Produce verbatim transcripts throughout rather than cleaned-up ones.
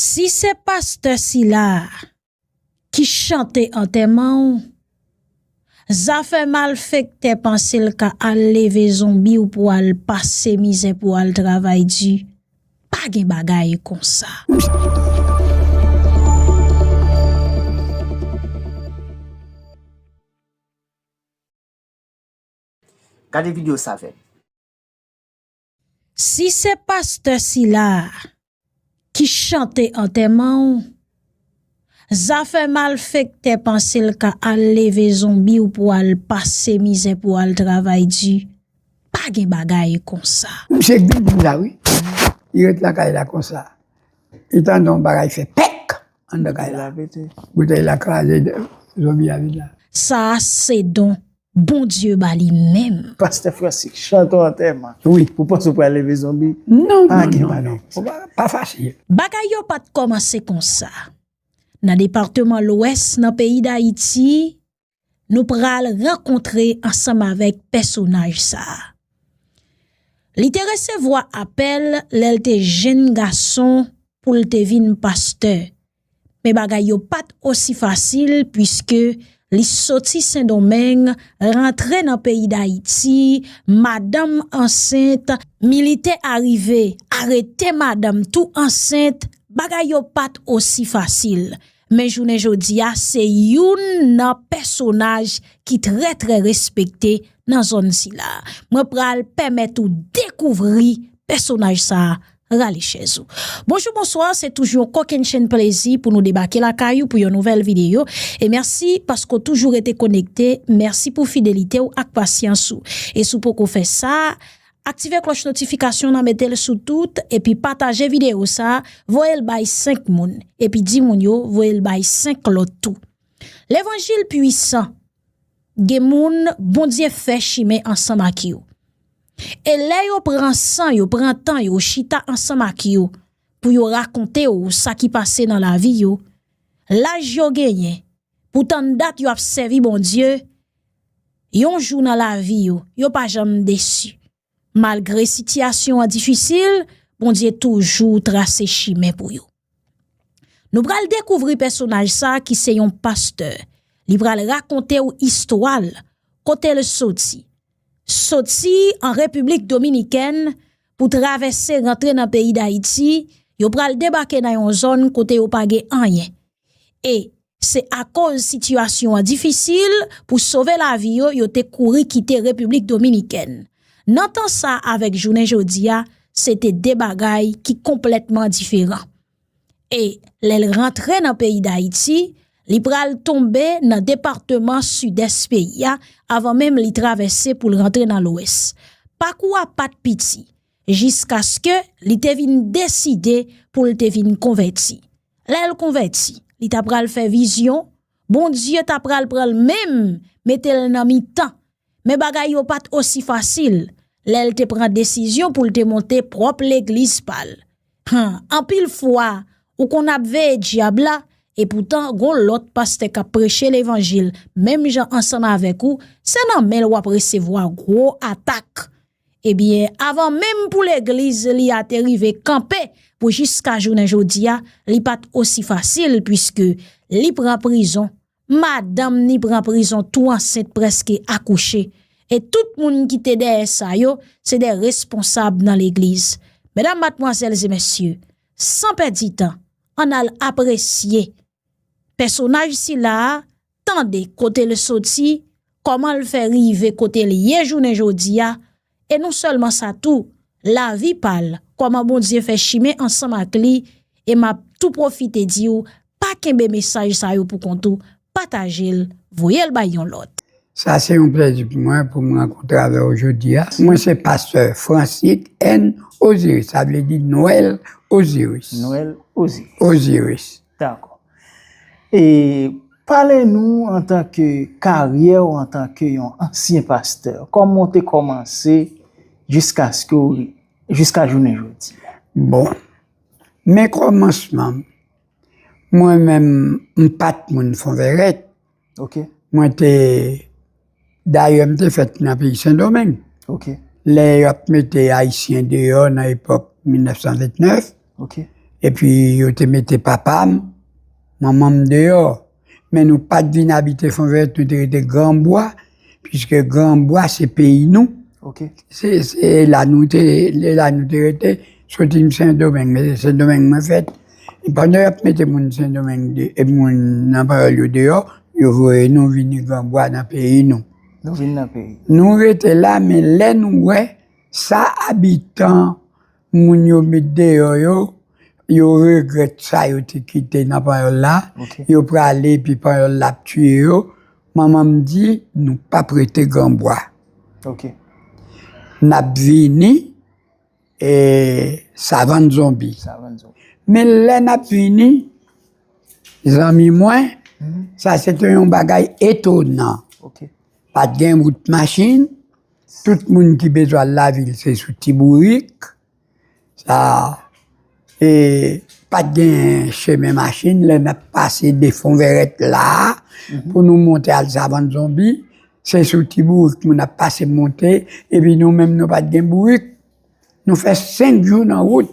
Si se pastè sila a ki chante antèman w, zafè malfektè panse l ka al leve zonbi w pou al pase mizè pou al travay di, pa gen bagay konsa. Gade videyo sa avè m. Si se pastè sila a ki chante antèman w, zafè malfektè panse l ka al leve zonbi w pou al pase mizè pou al travay di, pa gen bagay konsa. Misye k vin di m sa wi. Li ret lakay la konsa. Li tande yon bagay fè pèk anndan kay la. Boutèy la kraze, zonbi a vin la. Sa a se don Bondye ba li menm. Pastè Francis, chante yon antèman. Wi. Pou panse w pral leve zonbi. Non, non, non, non. Pa fasil. Bagay yo pa t kòmanse konsa. Nan depatman Lwès nan peyi Dayiti, nou pral rankontre ansanm avèk pèsonaj sa a. Li te resevwa apèl lè l te jenn gason pou l te vin pastè. Men bagay yo pa t osi fasil piske li soti Sendomeng, rantre nan peyi Dayiti, madanm ansent, militè arive, arete madanm tou ansent, bagay yo pa t osi fasil. Men jounen jodi a, se youn nan pèsonaj ki trè trè respekte nan zòn sila. Mwen pral pèmèt ou dekouvri pèsonaj sa a. Rale chèz ou. Bonjou, bonswa, se toujou yon kokennchenn plezi pou nou debake lakay ou pou yon nouvèl videyo. E mèsi paske w toujou rete konekte. Mèsi pou fidelite w ak pasyans ou. E si w poko fè sa, aktive klòch notifikasyon nan, mete l sou tout, epi pataje videyo sa a, voye l bay senk moun, epi di moun yo voye l bay senk lòt tou. Levanjil pwisan, gen moun Bondye fè chimen ansanm ak yo. E lè yo pran san yo, pran tan yo, chita ansanm ak yo pou yo rakonte w sa ki pase nan lavi yo, laj yo genyen, pou tann dat yo ap sèvi Bondye, yon jou nan lavi yo, yo pa janm desi. Malgre sitiyasyon an difisil, Bondye toujou trase chimen pou yo. Nou pral dekouvri pèsonaj sa a ki se yon pastè. Li pral rakonte w istwa l, kote l soti. Soti an Repiblik Dominikèn pou travèse rantre nan peyi Dayiti, yo pral debake nan yon zòn kote yo pa gen anyen. E se akoz sitiyasyon an difisil pou sove lavi yo, yo te kouri kite Repiblik Dominikèn. Nan tan sa avèk jounen jodi a, se te de bagay ki konplètman diferan. E lè l rantre nan peyi Dayiti, li pral tonbe nan depatman Sidès peyi a avan menm li travèse pou l rantre nan Lwès. Pakou a pa t piti, jiskaske li te vin deside pou l te vin konvèti. Lè l konvèti, li ta pral fè vizyon, Bondye ta pral pran l menm, mete l nan mitan. Men bagay yo pa t osi fasil lè l te pran desizyon pou l te monte pwòp legliz pa l. Han, anpil fwa, ou konn ap veye dyab la, epoutan gon lòt pastè k ap preche levanjil menm jan ansanm avèk ou, se nan men l w ap resevwa gwo atak. Ebyen, avan menm pou legliz li a te rive kanpe pou jiska jounen jodi a, li pa t osi fasil, piske li pran prizon, madanm ni pran prizon tou ansent prèske akouche. E tout moun ki te dèyè sa yo, se de responsab nan legliz. Medam, madmwazèl e mesye, san pèdi tan, ann al apresye pèsonaj sila a, tande kote l soti, kòman l fè rive kote l ye jounen jodi a, e non sèlman sa tou, lavi pa l, kòman Bondye fè chimen ansanm ak li, e m ap tou pwofite di w, pa kenbe mesaj sa yo pou kont ou, pataje l, voye l bay yon lòt. Sa se yon plèzi pou mwen pou m rankontre avè w jodi a. Mwen se pastè Francis N. Osiris, sa vle di Nwèl Osiris. Nwèl Osiris. Osiris. Dakò. E pale nou antanke karyè w antanke yon ansyen pastè. Kòman w te kòmanse jiskaske w, jiska jounen jodi a? Bon, men kòmansman m, mwen menm, m pa t moun Fonvèrèt. Ok. Mwen te, dayè, m te fèt nan peyi Sendomeng. Ok. Lè y ap mete Ayisyen deyò nan epòk mil nèf san vennèf. Ok. Epi yo te mete papa m, manman m deyò. Men nou pa t vin abite Fonvèrèt, nou te rete Granbwa, piske Granbwa se peyi nou. Ok. Se, se la nou te, se la nou te rete, soti m Sendomeng, men se Sendomeng mwen fèt. E pandan y ap mete moun Sendomeng, de- e moun nan Panyòl yo deyò, yo voye nou vini Granbwa nan peyi nou. Nou vin nan peyi. Nou rete la, men lè nou wè sa abitan moun yo met deyò yo, yo regrèt sa yo te kite nan Panyòl la, Ok. yo prale epi Panyòl la ap tiye yo. Manman m di, nou p ap rete Granbwa. Ok. N ap vini e, Savann Zonbi. Savann Zonbi. Men lè n ap vini, zanmi mwen, Mhm. sa se te yon bagay etonan. Ok. Pa t gen wout machin. Tout moun ki bezwen al lavil, se sou ti bourik. Sa, e, pa t gen chemen machin. Lè n ap pase de Fonvèrèt la, pou nou monte al Savann Zonbi, se sou ti bourik moun ap pase monte, epi nou menm nou pa t gen bourik. Nou fè senk jou nan wout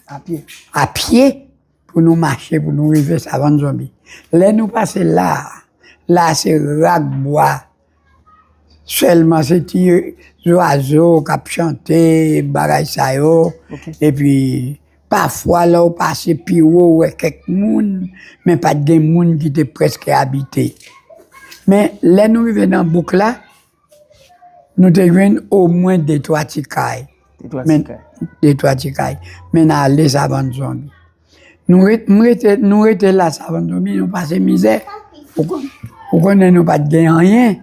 A pye. a pye pou nou mache, pou nou rive Savann Zonbi. Lè nou pase la, la se rak bwa. Sèlman se ti zwazo k ap chante, bagay sa yo. Ok. Epi, pafwa, lè w pase pi wo, w wè kèk moun, men pa t gen moun ki te prèske abite. Men, lè nou rive nan bouk la, nou te jwenn omwen de twa ti kay. De twa Men- ti kay. De twa ti kay. Men n ale Savann Zonbi. Nou ret-, m rete, nou rete la Savann Zonbi, nou pase mizè. Ou kon-, ou konnen nou pa t gen anyen.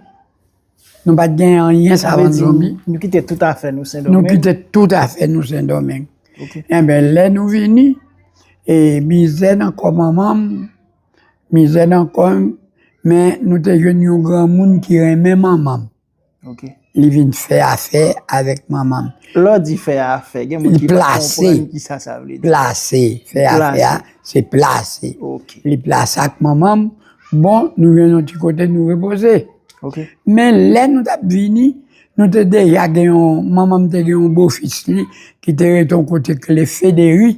Nou pa t gen anyen Savann Zonbi. Nou kite tout afè nou Nou Sendomeng. Kite tout afè nou Sendomeng. Ok. Enben, lè nou vini, e mizè nan kò manman m, mizè nan kò m, men nou te jwenn yon granmoun ki renmen manman m. Ok. Li vin fè afè avèk manman m. Lè w di fè afè, gen moun Li ki pa plase. Konprann ki sa sa vle di. Plase, fè afè a, se plase. Ok. Li plase ak manman m. Bon, nou jwenn yon ti kote nou repoze. Ok. Men lè nou t ap vini, nou te deja gen yon, manman m te gen yon bofis li ki te rete yon kote k rele Federi.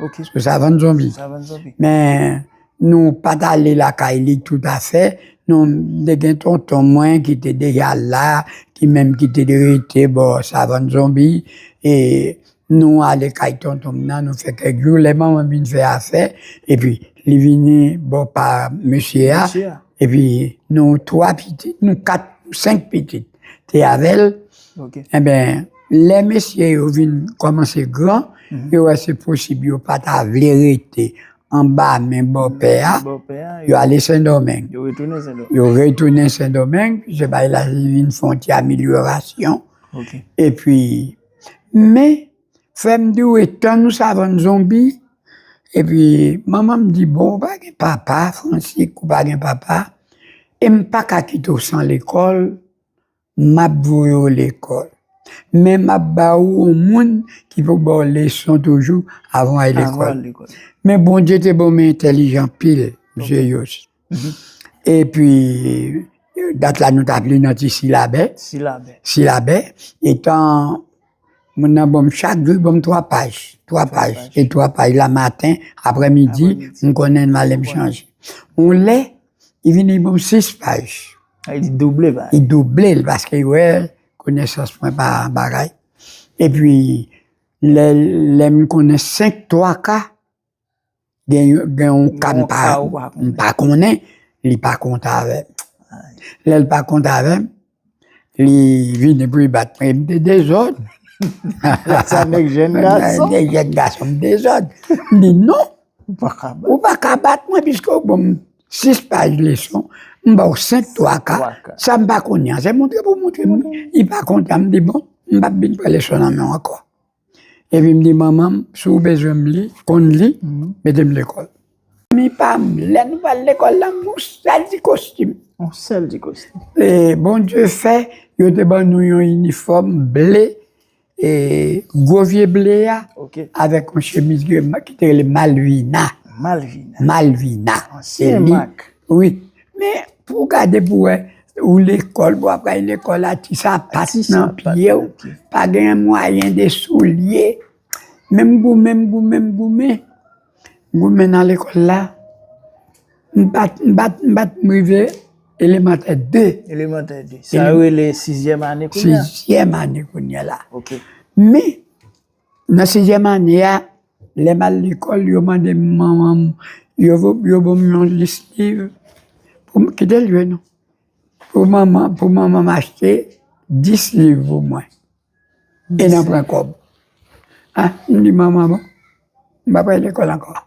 Ok. Sou Savann Zonbi. Savann Zonbi. Men nou pa t ale lakay li toutafè. Nou te gen tonton mwen ki te deja la, ki menm ki te rete bò Savann Zonbi. E nou ale kay tonton m nan, nou fè kèk jou. Lè manman vin fè afè, epi li vini bò pa mesye a. Mesye a. Epi nou twa pitit, nou kat, senk pitit te avè l. Ok. Enben, lè mesye yo vin kòmanse gran, yo wè se posib yo pa ta vle rete anba men bòpè a, Bòpè a, yo ale Sendomeng. Yo retounen Sendomeng. Yo retounen Sendomeng, se bay la li vin fè yon ti amelyorasyon. Ok. Epi, men, frè m di w, etan nou Savann Zonbi, epi manman m di, bon, ou pa gen papa, Fransik, ou pa gen papa, e m pa ka kite w san lekòl, m ap voye w lekòl. Men m ap ba ou yon moun ki pou ba w leson toujou avan w al Avan lekòl. al lekòl. Men Bondye te ban m entèlijan pil, mesye Yos. Epi, dat la nou t ap li nan ti silabè. Silabè. Silabè. Etan, moun nan ban m chak jou, ban m twa paj. Twa paj. Paj. E twa paj la maten, aprèmidi, Aprèmidi. M konnen m ale m chanje. Yon lè, li vini ban m sis paj. Li double ba. Li double l paske li wè konesans mwen pa bagay. Epi, lè, lè m konnen senk twa ka, gen, gen yon ka m Yon pa, ka ou pa konnen. M pa konnen, li pa kontan avè m. Lè l pa kontan avè m, li vini pou li bat mwen. M te dezòd. Sa nèg jèn gason. Nèg jèn gason, m dezòd. M di non, Ou pa ka bat. Ou pa ka bat mwen piske ou ban m sis paj leson, m ba w senk twa ka. Twa ka. Sa m pa konnen an, se montre pou montre m. Li pa kontan, m di bon, m p ap vin pran leson nan men w ankò. Epi m di manman m, si w bezwen m li, konn li, mete m lekòl. Zanmi pa m, lè nou pral lekòl la, m yon sèl ti kostim. Yon sèl ti kostim. E Bondye fè, yo te ban nou yon inifòm ble, e gwo vye ble a, Ok. Avèk yon chemiz ki, ki te rele Malvina. Malvina. Malvina. Ansyen E li- mak. Wi. Men, pou w gade pou wè, ou lekòl, pou w ap pral lekòl a ti sapat Ti nan sapat pye w, nan pye. Pa gen mwayen de soulye. Menm goumen, m goumen, m goumen. goumen nan lekòl la, m pa t, m pa t, m pa t rive elemantè de. Elemantè de. Sa yo rele sizyèm ane kounye a? Sizyèm ane kounye la. Ok. Men, nan sizyèm ane a, lè m al lekòl, yo mande m manman m, yo, yo ban m yon lis liv pou m kite l jwe non. Pou manman, pou manman m achte dis liv pou mwen. E nan pran kòb. Ah, m di manman, bon, m pa pral lekòl ankò.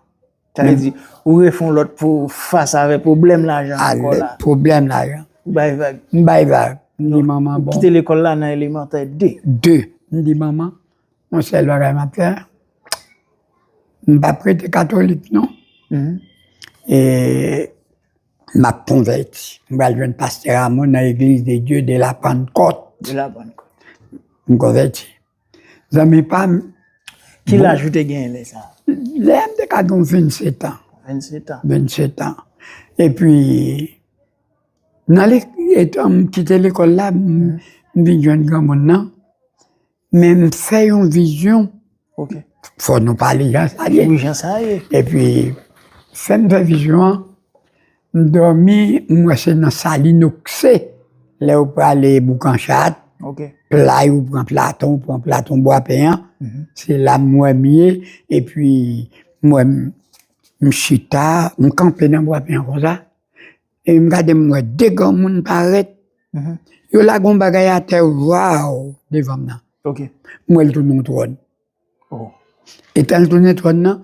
Sa vle di, ou refè yon lòt pou fas avè pwoblèm lajan ankò la. Pwoblèm lajan. Ou bay vag. M bay vag. M di manman, bon. Ou kite lekòl la nan elemantè de. De. M di manman, yon sèl bagay m ap fè, m p ap rete katolik non. E m ap konvèti. M pral jwenn pastè Rameau nan Église de Dieu de la Pentecôte. De la Pentecôte. M konvèti. Zanmi pa m. Ki laj ou te genyen lè sa a? Lè a m te ka gen yon vennsetan. Vennsetan. Vennsetan. Epi, nan etan m kite lekòl la, m vin jwenn granmoun nan. Men m fè yon vizyon. Ok. Fò nou pale jan sa ye. Wi, jan sa ye. Epi, fè m fè vizyon an, m dòmi, m wè se nan Salinokse, lè ou prale Boukanchat, Ok. Play ou pran Platon, ou pran Platon Bwapen an, se la m wè m ye, epi m wè m, m chita, m kanpe nan Bwapen an konsa, e m gade m wè de granmoun parèt, yo lage yon bagay atè, waw, devan m nan. Ok. M wè l tounen yon twòn. Oh. Etan l tounen twòn nan,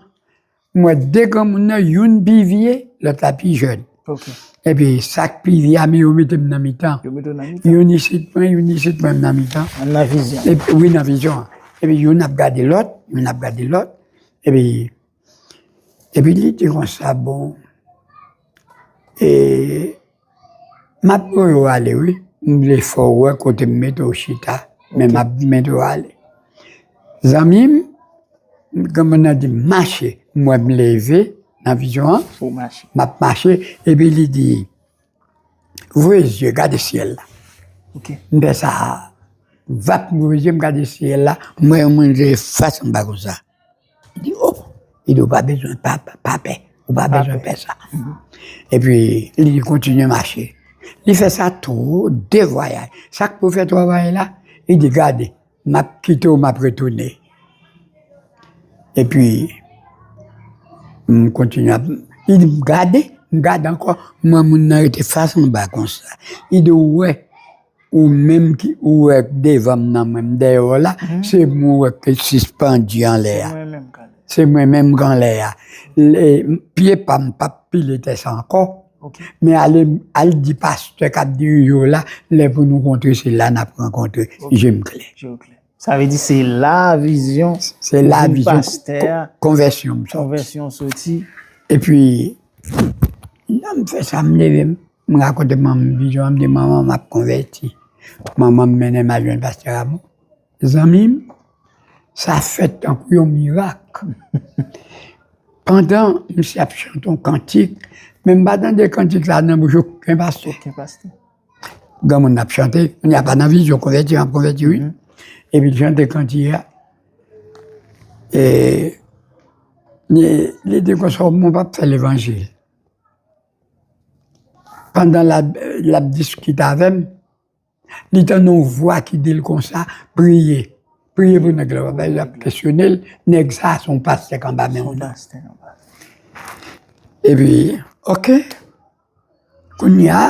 m wè de granmoun nan, youn pi vye, lòt la pi jèn. Ok. Epi sa k pi vye a, men yo mete m nan mitan. Yo mete w nan mitan. Youn isit mwen, youn isit mwen, m nan mitan. Nan vizyon. Epi, wi, nan vizyon an. Epi youn ap gade lòt, youn ap gade lòt. Epi, epi li di konsa, bon, e, M ap voye w ale wi. M vle fè w wè kote m mete w chita, men m ap mete w ale. Zanmi m, granmoun nan di m mache. M wè m leve nan vizyon an. M ap mache. Epi li di, voye zye, gade syèl la. M fè sa, vap, m voye zye, m gade syèl la. M wè yon moun rete fas anba konsa. Li di, oh! Li di, ou pa bezwen pa, pa, pa pè. Ou pa bezwen pè sa. Epi, li di, kontinye mache. Li fè sa tou, de vwayaj. Sa k pou fè twa vwayaj la, li di, gade, m ap kite w, m ap retounen. Epi, m kontinye ap, li di, m gade, m gade ankò, m wè moun nan rete fas anba konsa. Li di, ou wè, Ou menm ki ou wè k devan m nan, mwen m dèyè w la, se mwen ou wè k sispandi anlè a. Se mwen menm k anlè a. Pye pa m p ap pile tè sa ankò. Men ale, al di pastè k ap dirije w la, lè pou nou kontre, se la n ap rankontre. Je m klè. Sa vle di se la vizyon, se la vizyon, konvèsyon m soti. Epi, lè m fè sa, m leve m. M rakonte manman m vizyon an, m di, manman, m ap konvèti. Manman m mennen m al jwenn pastè Rameau. Zanmi m, sa fèt tankou yon mirak. Pandan misye ap chante yon kantik, men m pa tande kantik sa nan bouch okenn pastè. Granmoun nan ap chante, kounye a pa nan vizyon, konvèti, m ap konvèti, wi. Epi l chante kantik a. E, li, li di konsa, mwen p ap fè levanjil. Pandan l ap, l ap diskite avè m, li tande yon vwa ki di l konsa, priye. Priye pou nèg la. Bagay la ap kesyone l, nèg sa a se yon pastè k anba men w nan. Epi, oke. Kounye a,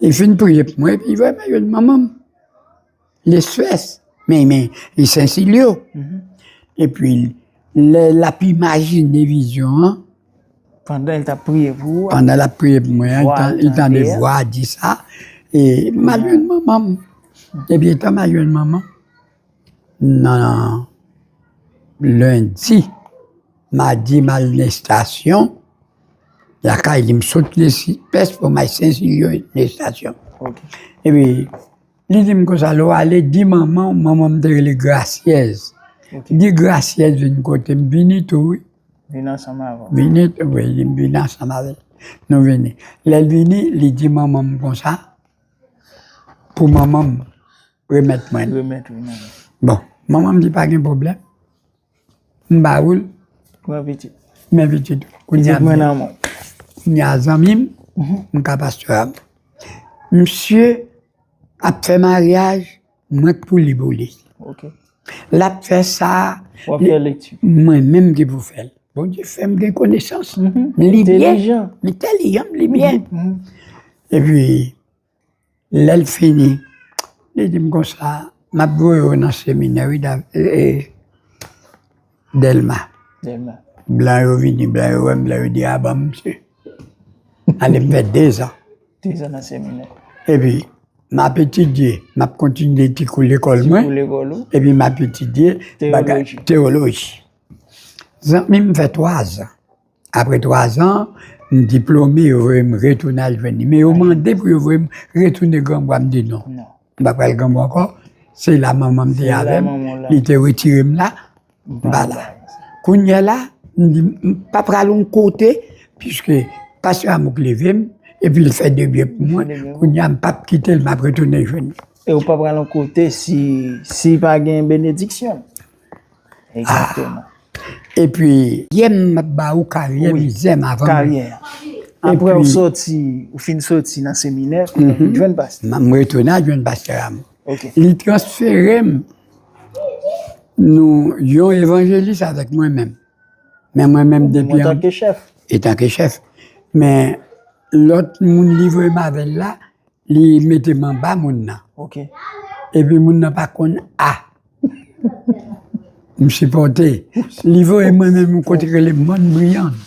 Li fin priye pou mwen, epi li voye m al jwenn manman m. Leswès, men, men, li Sensilyo. Epi, lè l ap imajine vizyon an, pandan l t ap priye pou ou a, pandan l ap priye pou mwen an, li tande vwa a di sa, e m al jwenn manman m. Epi, etan m al jwenn manman m, nan lendi, madi m al nan estasyon lakay li, m sot Lesipès pou m al Sensilyo nan estasyon. Epi, li di m konsa, lè w ale, di manman w, manman m te rele Grasyèz. Di Grasyèz vin kote m, vini tou, wi. Vin ansanm avè w. Vini, wi, li di m vini ansanm avè l. Nou vini. Lè l vini, li di manman m konsa, pou manman m remèt mwen l. Remèt, wi, manman. Bon, manman m di pa gen pwoblèm. M ba ou l. Pran pitit. Men pitit, kounye a, kounye a zanmi m, m ka pastè a. Misye ap fè maryaj, mwen k pou li pou li. L ap fè sa, mwen menm ki pou fè l. Bondye fè m gen konesans. M li byen, m entèlijan, m li byen. Epi, lè l fini, li di m konsa, m ap voye w nan seminè, wi, Dèlma. Blan yo vini, blan yo wè m, blan yo di, a ban m, misye. Ale m fè dezan. Dezan nan seminè. Epi, m ap etidye, m ap kontinye ti kou lekòl mwen. Epi m ap etidye bagay teyoloji. Zanmi m fè twazan. Apre twazan, m diplome, yo voye m retounen al jwenn li. Men yo mande pou yo voye m retounen Granbwa, m di non. M pa pral Granbwa ankò. Se la manman m te avè m, li te retire m la. M pa la. Kounye a la, m di, m pa pral yon kote, piske pastè Amouk leve m, epi l fè de byen pou mwen. Kounye a, m p ap kite l, m ap retounen jwenn li. E ou pa pral yon kote si, si pa gen benediksyon. Egzakteman. Epi, yè m ap ba ou karyè mizè m avan. Karyè. Apre ou soti, ou fin soti nan seminè, ou vin jwenn pastè. M retounen al jwenn pastè Amouk. Li transfere m. Nou, yon evanjelis avèk mwen menm. Men mwen menm depi an, etanke chèf. Men lòt moun li voye m avè l la, li mete m anba moun nan. Epi moun nan pa konn a. M sipòte. Li voye mwen menm yon kote ki rele Mòn Briyann.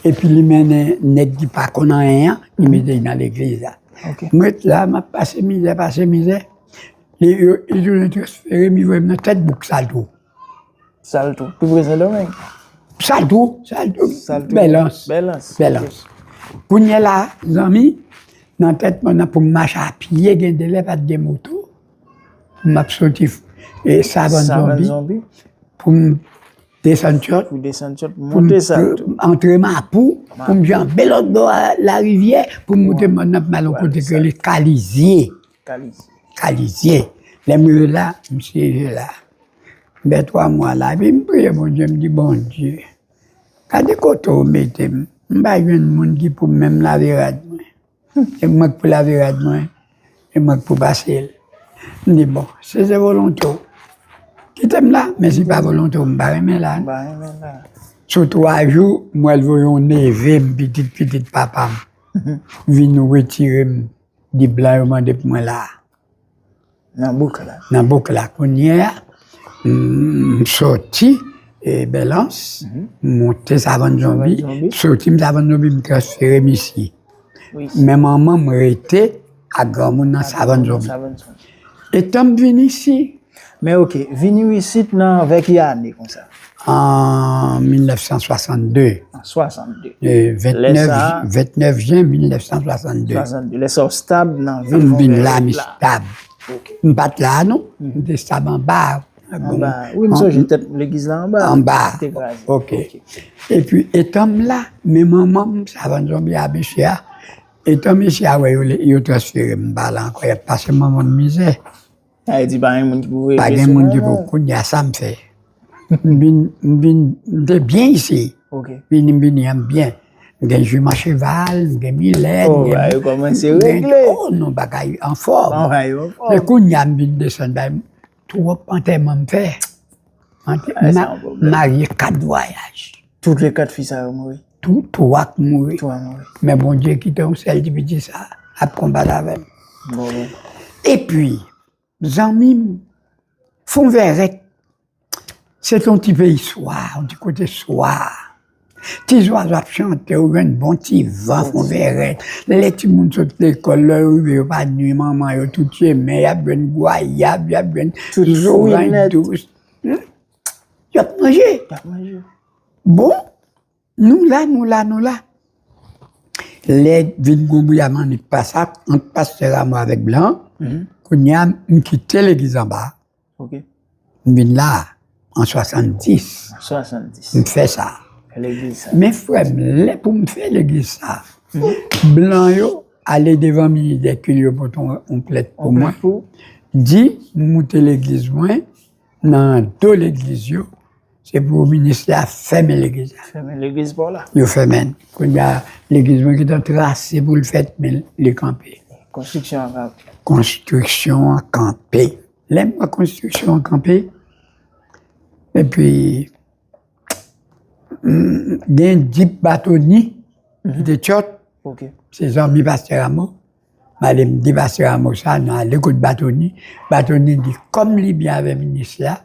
Epi li mennen nèg ki pa konn anyen an, li mete l nan legliz la. M ret la, m ap pase mizè, pase mizè. Li, yo, li tounen transfere m, li voye m nan tèt bouk Salto. Salto, tou pre Sendomeng. Salto, Salto. Bèlans. Bèlans. Kounye a la, zanmi, nan tèt mwen nan pou m mache a pye, gen de lè pa t gen moto. M ap soti, e, Savann Zonbi. Pou m desann Tyòt. Pou desann Tyòt, pou m antre Mapou, pou m janbe lòt bò a larivyè, pou m moute mòn nan, pou m al yon kote ki rele Kalizye. Kalizye. Lè m rive la, m siyeje la. M fè twa mwa la, epi m priye Bondye, m di, Bondye, gade kote w mete m. M pa jwenn moun ki pou menm lave rad mwen. E mwen k pou lave rad mwen, e mwen k pou pase l. M di, bon, si se volonte w, kite m la, men si pa volonte w, m pa renmen la. M pa renmen la. Sou twa jou, m wè l voye yon neve m, pitit pitit papa m, vin retire m, di blan yo mande pou mwen la. Nan bouk la. Nan bouk la. Kounye a, m, m soti, e, Bèlans, m monte Savann Zonbi, soti m Savann Zonbi, m transfere m isi. Men manman m rete ak granmoun nan Savann Zonbi. Etan m vin isi. Men oke, vini isit nan vè ki ane konsa? An mil nèf san swasann de. An swasann de. E, vennèf, vennèf jen mil nèf san swasann de. Swasann de. Lè sa w stab nan vil Fon Vèy la. M vin la, m stab. M pa t la, non. M te stab anba. Anba. Wi, m sonje tèt legliz la anba. Anba. Te kraze. Oke. Epi, etan m la, men manman m, Savann Zonbi a mesye a. Etan mesye a wè yo, yo transfere m pa la ankò, y ap pase manman m mizè. Sa vle di pa gen moun ki pou veye pye sou mwen non. Pa gen moun ki pou, kounye a sa m fè. M vin, m vin, m te byen isi. Vini, m vini an byen. M gen jiman cheval, m gen milèt, m gen, m gen, oh non, bagay anfòm. Men kounye a m vin desann bay m, twòp antèman m fè. Antè-, m marye kat vwayaj. Tout le kat fi sa yo mouri? Tout, twa k mouri. Twa mouri. Men Bondye kite yon sèl ti piti sa ap konbat avè m. Epi, zanmi m, Fon Vèrèt, se te yon ti peyi swa, yon ti kote swa. Ti zwazo ap chante, ou jwenn bon ti van, Fon Vèrèt. Lè timoun sot lekòl, lè yo rive, yo pa nwi manman yo, tout chemen, y ap jwenn gwayab, y ap jwenn zoranj dous. Y ap manje. Y ap manje. Bon, nou la, nou la, nou la. Lè vin gon bouyaman annik pase ant pastè Ramo avèk blan, kounye a, m kite legliz anba. M vin la, an swasanndis. An swasanndis. M fè sa. Fè legliz sa. Men frè m, lè pou m fè legliz sa, blan yo ale devan minis dèkil yo pote yon, yon plent pou mwen. Di m moute legliz mwen, nan do legliz yo, Se pou minis la fèmen legliz la. Fèmen legliz pa w la. Yo fèmen l. Kounye a, legliz mwen gentan trase pou l fèt, men li kanpe. Konstriksyon an kanpe. Konstriksyon an kanpe. Lè m wè konstriksyon an kanpe, epi, mm, gen Dip Batoni ki te tchòt. Se zanmi pastè Ramo. M ale m di pastè Ramo sa, nou ale kot Batoni. Batoni di, kòm li byen avè minis la,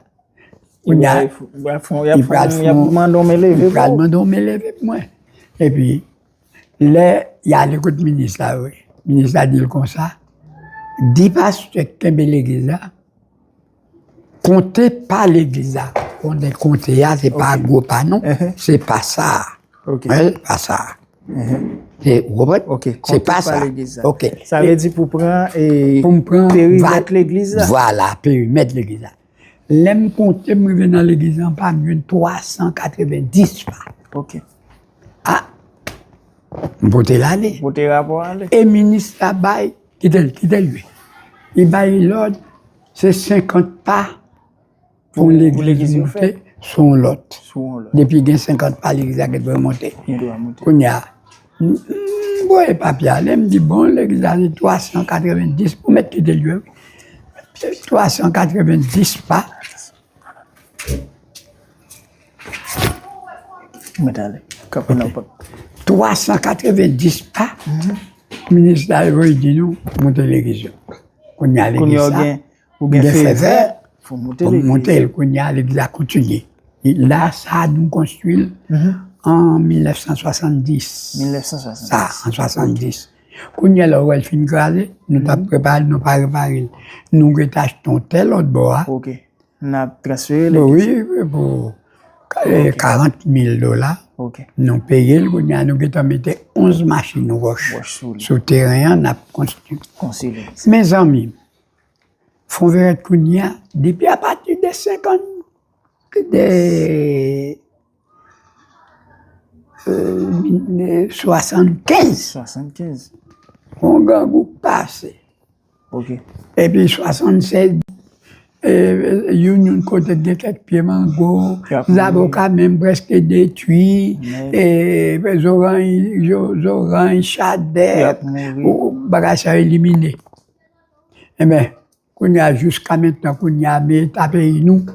kounye a, li pral fè yon, li pral mande yon men leve pou mwen. Epi, lè y ale kot minis la, wi, minis la di l konsa, di pastè k kenbe legliz la, konte pa legliz la. Konnen konte a, se pa gwo pa non, se pa sa. Wi, pa sa. Se, ou konprann? Se pa sa. Sa vle di pou pran, e, pou m pran perimèt legliz la. Vwala, perimèt legliz la. Lè m konte, m rive nan legliz la, m pa m jwenn twa san katrevenndis pa. A, m pote l ale. Pote rapò ale. E minis la bay, kite l, kite l, wi. Li bay lòd, se senkant pa pou yon legliz monte sou yon lòt. Depi gen senkant pa, legliz la gen dwa monte. Kounye a, m, m voye papye ale, m di, bon, legliz la se twa san katrevenndis, pou mèt kite l jwe, wi. Twa san katrevenndis pa. Mwen t ale. Kanpe nan pòt. Twa san katrevenndis pa. Minis la voye di nou, monte legliz yo. Kounye a legliz sa, ou gen fevè pou monte l. Kounye a legliz la kontinye. E la, sa nou konstwi l an mil nèf san swasanndis. Sa, an swasanndis. Kounye a la, ou wè l fin kraze, nou t ap prepare l, nou pa repare l. Nou rete achte yon tè lòt bò a. N ap transfere l. Bon, wi, wi, pou, e, karant mil dola. Nou peye l, kounye a nou gentan mete onz machin wòch sou teren an, n ap konstwi. Mezanmi, Fonvèrèt kounye a, depi apati de senkant, de, e, swasannkenz. Yon grangou k pase. Epi swasannsèz, e, youn youn kote gen kèk pye mango, zaboka menm prèske detwi, e, zoranj, zo-, zoranj, chadèk, bagay sa yo elimine. Enben, kounye a, jiska mentnan, kounye a, men eta peyi nou.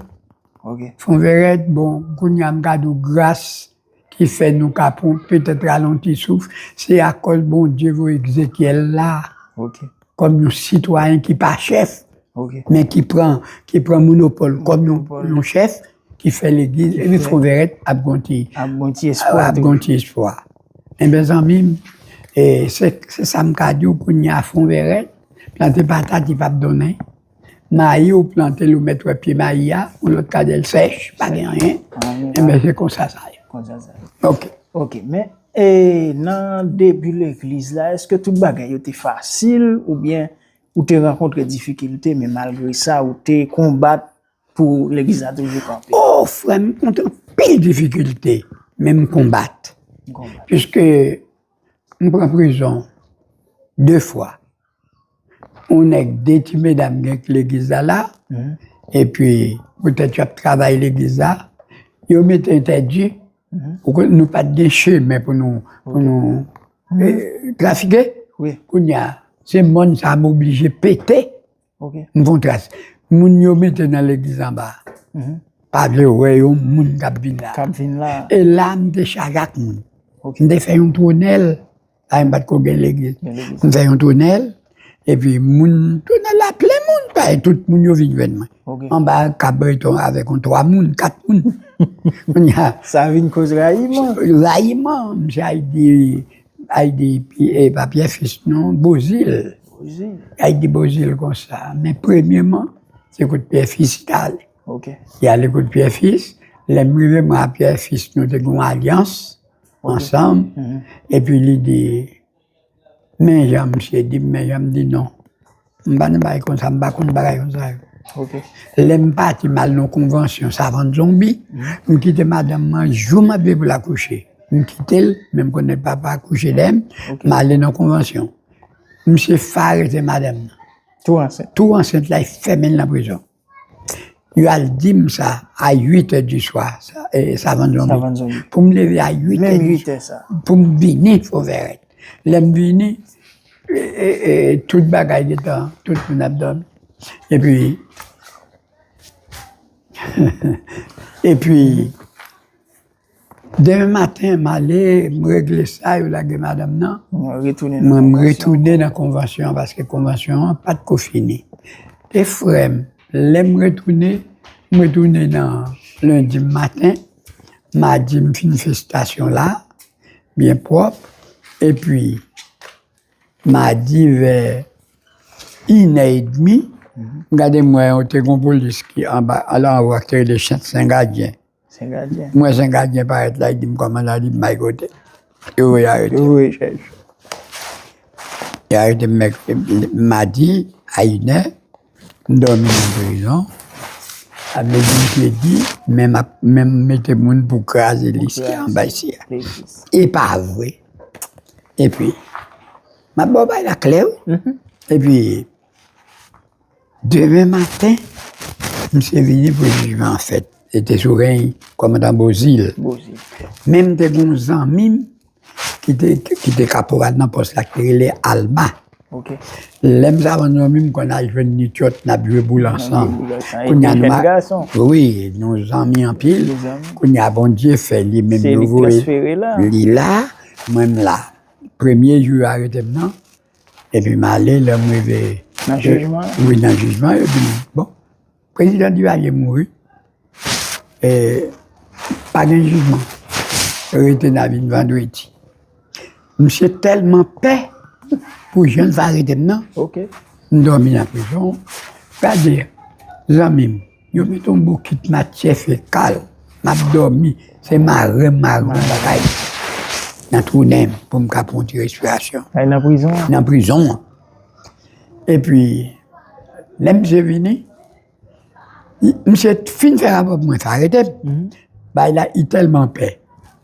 Fonvèrèt, bon, kounye a, m ka di w gras ki fè nou ka pran petèt ralonti souf, se akòz Bondye voye Ezekyèl la kòm yon sitwayen ki pa chèf, men ki pran, ki pran monopòl kòm yon, yon chèf, ki fè legliz, epi Fonvèrèt ap gon ti, ap gon ti espwa. Enben, zanmi m, e, se, se sa m ka di w kounye a, Fonvèrèt, plante patat, li p ap donnen. Mayi ou plante l, ou mèt wè pye mayi a, yon lòt ka di l sèch, pa gen anyen. Enben, se konsa sa ye. Konsa sa ye. Ok. Ok, men, e, nan debi legliz la, èske tout bagay yo te fasil, oubyen ou te rankontre difikilte, men malgre sa, ou te konbat pou legliz la toujou kanpe? O, frè m, m kontre anpil difikilte, men m konbat. Piske m pran prizon de fwa. Yon nèg, de ti medam gen legliz la la, epi poutèt y ap travay legliz la, yo mete entèdi, nou pa t gen chemen pou nou, pou nou, e, trafike. Kounye a, se mòn sa a m oblije pete. M fè yon tras. Moun yo mete nan legliz anba a pa vle wè yon moun k ap vin la. E la, m te chaje ak moun. M te fè yon twonèl. Paske m pa t ko gen legliz. M fè yon twonèl, epi moun, twonèl la plen moun, paske tout moun yo vin jwenn mwen. Anba a, kab reto avèk yon twa moun, kat moun. Kounye a, sa vin koz rayiman. Rayiman, misye al di, al di, e, pa Pyè Fis non, Bozil. Al di Bozil konsa. Men premyeman, se kot Pyè Fis li t ale. Li ale kot Pyè Fis, lè m rive, mwen ak Pyè Fis, nou te gen yon alyans ansanm, epi li di, men jan misye di m, men jan m di non. M pa nan bagay konsa, m pa konn bagay konsa yo. Lè m pati, m al nan konvansyon Savann Zonbi, m kite madanm mwen jou m ap veye pou l akouche. M kite l, men m konnen l pa, pa akouche dèyè m, m ale nan konvansyon. Misye fè arete madanm nan. Tou ansent. Tou ansent la, e fèmen l nan prizon. Yo al di m sa a uit è di swa, sa, e, Savann Zonbi. Savann Zonbi. Pou m leve a uit è di swa, pou m vini Fon Vèrèt. Lè m vini, e, e, e, tout bagay gentan, tout moun ap dòmi. Epi, epi, demen maten, m ale, m regle sa, yo lage madanm nan. Mwen retounen nan konvansyon an, paske konvansyon an pa t ko fini. E frè m, lè m retounen, m retounen nan lendi maten, madi m fin fè estasyon la, byen pwòp, epi madi vè inè edmi, m gade m wè yon te gon polis ki anba, anlè anwo a ki te rele Sen Gadyen. Sen Gadyen. M wè Sen Gadyen parèt la, li di m, "Kòmandan," li di m, "bay kote." Yo voye arete. Yo voye chèch. Yo arete m mèk-, madi a inè, m dòmi nan prizon. Sa vle di m te di, men m ap, men m mete moun pou kraze lis ki anba isi a. E pa vre. Epi, m ap ba w bagay la klè, wi. Epi, demen maten, misye vini pou jijman an fèt. Li te sou reny kòmandan Bozil. Bozil. Men m te gon zanmi m ki te, ki te kaporal nan pòs la, ki rele Alma. Ok. Lè m Savann Zonbi, m konn al jwenn li, tyòt, n ap jwe boul ansanm. N ap jwe boul ansanm. Kounye a nou, wi, nou zanmi anpil. Nou zanmi. Kounye a Bondye fè li menm, yo voye li la, mwen m la. Premye jou yo arete m nan, epi m ale, lè m rive nan jijman, wi, nan jijman, yo di m, bon, prezidan Duvalier mouri. E, pa gen jijman. Rete n a vin vandredi. Misye tèlman pè pou jan l fè arete m nan. Ok. M dòmi nan prizon. Gade, zanmi m, yo mete yon bokit matyè fekal. M ap dòmi. Se mare m, mare m bagay nan twou nen m pou m ka pran yon ti respirasyon. Ay, nan prizon an? Nan prizon an. Epi, lè misye vini, Li, misye fin fè rapò pou mwen, fè arete m. Bagay la, li tèlman pè.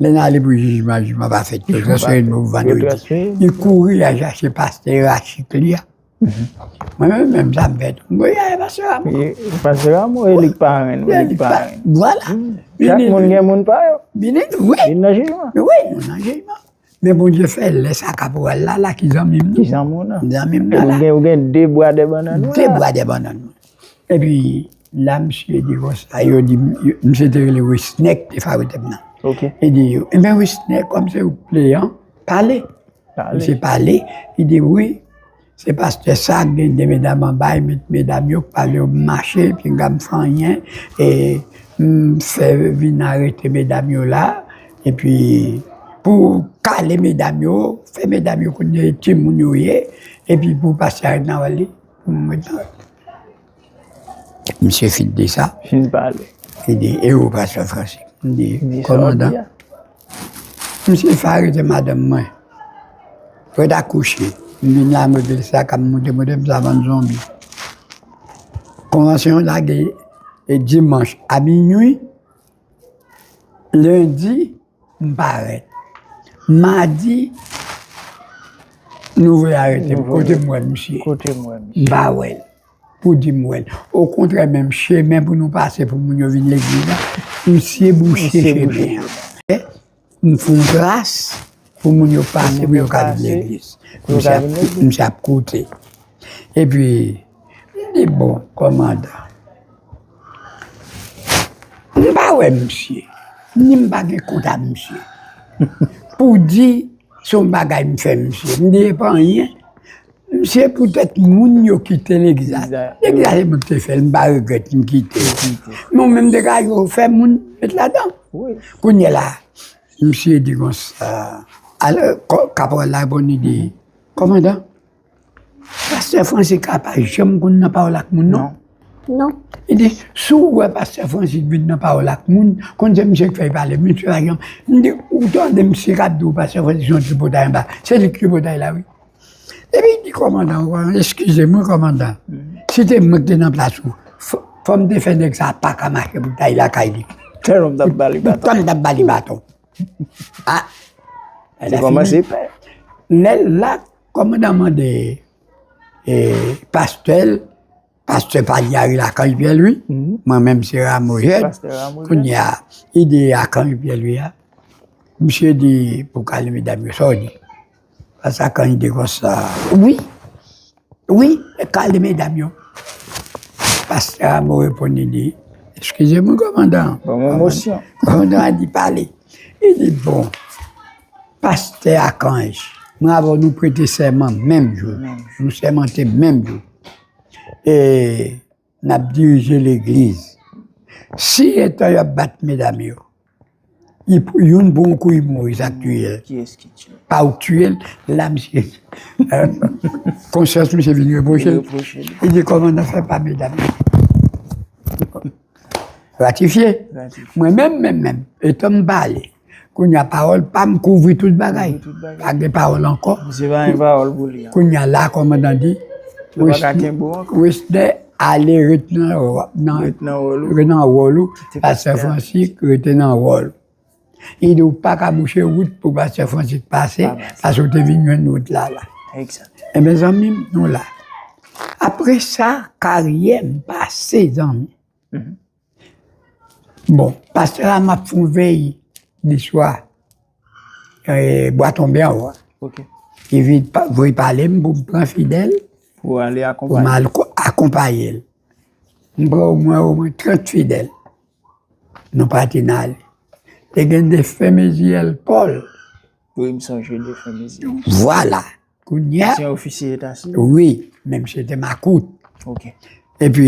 Lè n ale pou jijman, jijman pa fèt. Yo transfere nou vandredi. Li kouri al chache pastè Rachik li a. Mwen menm, menm sa m fè tou. M voye al pastè Rameau. Pastè Rameau, e li k parenn, e li k parenn. Vwala. Chak moun gen moun pa yo. Vini, wi. Vin nan jijman. Wi, nou nan jijman. Men Bondye fè, lè sa kaporal la, la ki zanmi m, non. Ki zanmi w nan? Zanmi m nan la. Ou gen, ou gen de bwa de bannann ou la. De bwa de bannann mwen. Epi, la, misye di konsa, yo di, yo, misye te rele Wisnèk, te fè arete m nan. Ok. Li di, "Enben, Wisnèk, kòm se ou k pleyan, pale." Pale. Misye pale, li di, "Wi, se pastè sa, gen de medam anba, e met medam yo k pa vle yo mache, pinga m fè anyen, e m fè vin arete medam yo la, epi pou kale medam yo, fè medam yo konnen timoun yo ye, epi pou pastè a ret nan wòl li, pou m ret nan wòl." Misye fin di sa. Fin pale. Li di, "E ou, pastè Francis?" M di, "Kòmandan, misye fè arete madanm mwen. Prèt akouche. M vin la, m regle sa, k ap moute, moute, m Savann Zonbi. Konvansyon an lage, e, dimanch a minwi. Lendi, m parèt. Madi, nou voye arete m. Kote m wè misye? Kote m wè misye? M pa wè l. Pou di m wè l. Okontrè, menm chemen pou nou pase pou moun yo vin legliz la, misye bouche chemen an. M fè yon tras pou moun yo pase, pou yo ka vin legliz. Misye ap, misye ap koute. Epi, m di, "Bon, kòmandan, m pa wè misye, ni m pa gen kont ak misye. Pou di, se yon bagay m fè misye. M di, e pa anyen. Misye poutèt moun yo kite legliz la. Legliz la se mwen ki te fè l, m pa regrèt m kite. Men ou menm te ka fè moun met ladan." Kounye a la, misye di konsa, alò, kaporal la reponn, li di, "Kòmandan, pastè Francis pa janm konn nan pawòl ak moun, non." Non. Li di, "Si w wè pastè Francis vin nan pawòl ak moun, konn se misye k fè l pale, misye pa janm." M di, "Ou tande misye k ap di w pastè Francis se yon tripotay anba. Se li k tripotay la, wi." Epi li di, "Kòmandan, eskize m, wi, kòmandan. Si te mwen ki te nan plas ou, fò, fò m te fè nèg sa a pa ka mache pou l t al lakay li." Tèlman m t ap ba li baton. Tèlman m t ap ba li baton. Ah, se kòmanse pè. Lè la, kòmandan mande, e, pastè l, Pastè Palyari Lakanj Pyè Lwi, mwen menm se Ramo Jèd. Kounye a, ide Akanj Pyè Lwi a, misye di pou kale medam yo, sa w di? Pastè Akanj di konsa, wi, wi, kale medam yo. Pastè Ramo reponn, li di, eskize mwen, kòmandan. Ban mwen mosyon. Kòmandan a di pale. Li di, bon, pastè Akanj, mwen avè w nou prete sèman menm jou. Nou sèmante menm jou. E n ap dirije legliz. Si etan y ap bat medam yo, youn pran yon kou, li mouri, sa k tiye l. Kiyès ki tiye l? Pa ou k tiye l, la misye, konsyans misye vin repwoche l. Li di, kòmandan, fè pa medam yo. Ratifye. Ratifye. Mwen menm, menm, menm, etan m pale, kounye a pawòl pa m kouvri tout bagay. Kouvri tout bagay. Pa gen pawòl ankò. Misye pa gen pawòl pou li ankò. Kounye a la, kòmandan di, Wesner, ale ret nan, nan, ret nan wòl ou. Ret nan wòl ou. Pastè Francis, rete nan wòl ou. Li di, ou pa ka bouche wout pou pastè Francis pase, paske ou te vin jwenn wout la, la. Egzak. Enben, zanmi m, nou la. Apre sa, karyè m pase, zanmi. Bon, pastè a, m ap fè yon vèy di swa, e, Bwa Tonbe anwo. Ok. Li vin voye pale m pou m pran fidèl, pou m al akonpaye l. M pran omwen, omwen trant fidèl. Nou pati n ale. Te gen defen Meziyèl Pòl. Wi, m sonje defen Meziyèl. Vwala. Kounye a. Ansyen ofisye eta sivil? Wi, men misye te makout. Ok. Epi,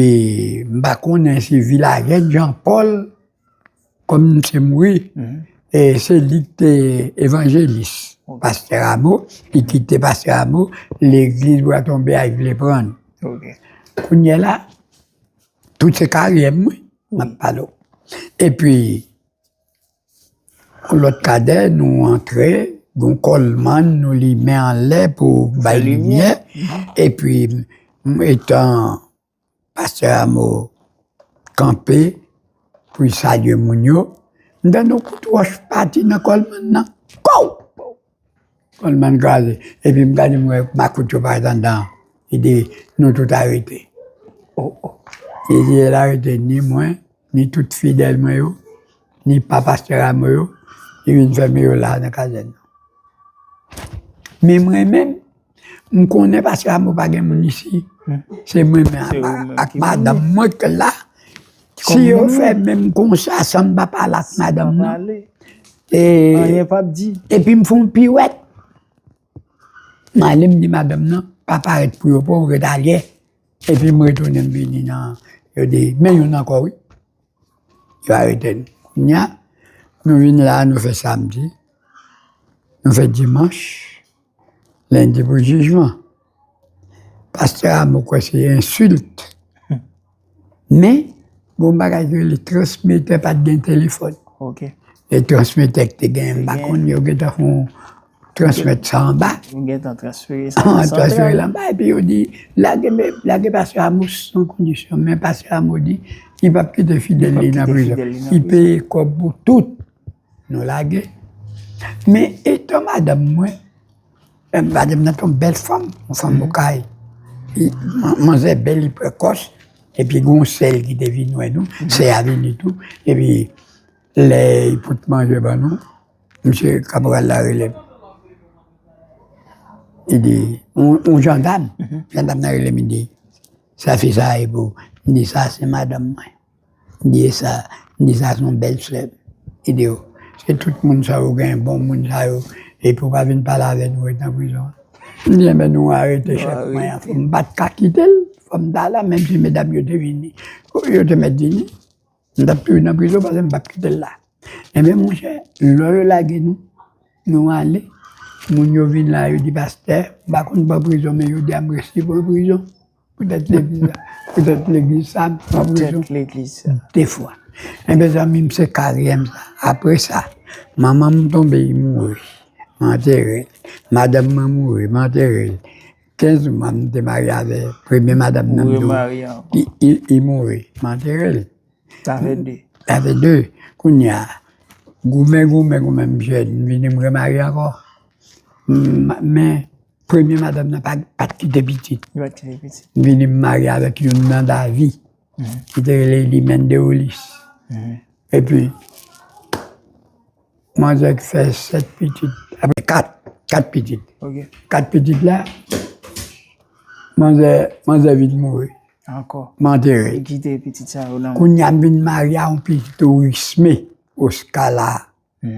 m pa konnen si Vilajèn Jan Pòl, kòm misye mouri, e se li k te evanjelis. Ok. Pastè Ramo, li kite pastè Ramo, legliz Bwa Tonbe a, li vle pran. Ok. Kounye a la, tout se karyè m, wi, m ap pale w. Epi, yon lòt kadè, nou antre, gon kòlmann, nou limen anlè pou bay limyè. Epi, m, etan pastè Ramo kanpe pou l salye moun yo, m tande yon kout wòch pati nan kòlmann nan. Kow! Kòlmann kraze. Epi m gade, m wè makout yo parèt anndan. Li di, nou tout arete. Oh, oh. Li di, l arete ni mwen, ni tout fidèl mwen yo, ni pa pastè Ramo yo, li vin fèmen yo la nan kazèn nan. Men mwen menm, m konnen pastè Ramo pa gen moun isi. Se mwen menm ak madanm mwen k la. Si yo fè menm konsa, san m pa pale ak madanm nan, e, anyen p ap di. Epi m fè yon piwèt. M ale, m di madanm nan, pa parèt pou yo, pou yo ret alyè. Epi m retounen, m vini nan, yo di, men youn ankò, wi. Yo arete n. Kounye a, nou vin la, nou fè samdi, nou fè dimanch, lendi pou jijman. Pastè Ramo kwè se ensilt. Men, gon bagay ki rele transmetè, pa t gen telefòn. Ok. E transmetè ki te gen, m pa konn, yo gentan fè yon transmèt sa anba. Yo gentan transfere sa nan santral. Transfere l anba, epi yo di, lage, lage pastè Ramo san kondisyon, men pastè Ramo di, li p ap kite fidèl li nan prizon. Li peye kòb pou tout. Nou lage. Men etan madanm mwen, eh, madanm nan te yon bèl fanm, yon fanm Okay. Li, man-, manzè bèl, li prekòs, epi gen yon sè l ki te vin wè nou, sè a vini tou, epi lè li pot manje ban nou, misye kapral la rele m. Li di, yon, yon jandam, jandam nan rele m, li di, sa fi sa a e pou ou? M di, sa se madanm mwen. M di, e sa, m di, sa se yon bèl sè m. Li di, o, se tout moun sa yo gen, bon moun sa yo, epi w pa vin pale avè nou, ret nan prizon an. M di, enben, nou arete chèf mwen an. M pa t ka kite l, fò m ta la, menm si medam yo te vini, yo te mèt vini, m t ap toujou nan prizon paske m p ap kite l la. Enben, monchè, lè yo lage nou, nou ale, moun yo vin la, yo di, pastè, m pa konn pran prizon, men yo di a m resi pran prizon. Poutèt legliz la, poutèt legliz sa, m pran prizon de fwa. Enben, zanmi m, se karyè m sa. Apre sa, manman m tonbe, li mouri. M antere l. Madanm mwen mouri, m antere l. Kenz mwa, m te marye avè premye madanm nan m di w. Li, li, li mouri, m antere l. Sa fè de. Sa fè de. Kounye a, goumen, goumen, goumen, m jèn, m vini, m remarye ankò. M, men, Premye madanm nan pa, pa t kite pitit. M vini m marye avèk youn nan Davi, ki te rele Elimèn Deolis. Epi, manzè ki fè sèt pitit, apre kat, kat pitit. Kat pitit la, manzè, manzè vin mouri. M antere. Kounye a m vin marye a yon pitit Orisme, Oska la.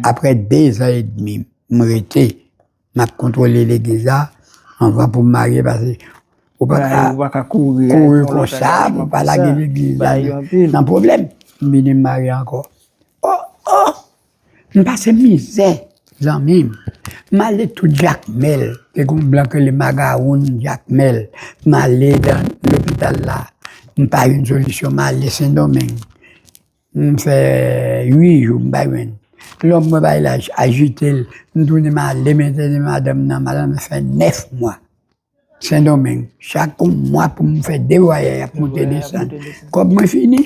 Apre dezan edmi, m rete, m ap kontwole legliz la, anvan pou m marye, paske ou pa ka kouri konsa, ou pa lage legliz la nan pwoblèm. M vini m marye ankò. O, o! M pase mizè, zanmi m. M ale tout Jakmèl, te gen yon blan ki rele Magawoun Jakmèl. M ale nan lopital la, m pa jwenn solisyon, m ale Sendomeng. M fè uit jou m pa jwenn. Lòm mwen bay la ajite l. M tounen m ale mentene madanm nan. Madanm nan fè nèf mwa. Sendomeng. Chak yon mwa pou m fè de vwayaj ap monte desann. Kòb mwen fini.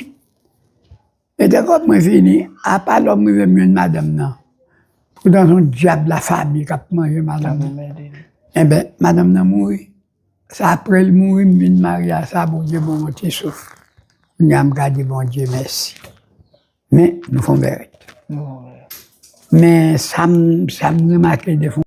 Mete kòb mwen fini. Apa lòm rive m jwenn madanm nan. Poutan se yon dyab lafanmi k ap manje madanm nan. Enben, madanm nan mouri. Sa apre l mouri, m vin marye a sa, Bondye ban m yon ti souf. Kounye a m ka di Bondye mèsi. Men, nou fè yon bèret. Men, sa m, sa m remake de fon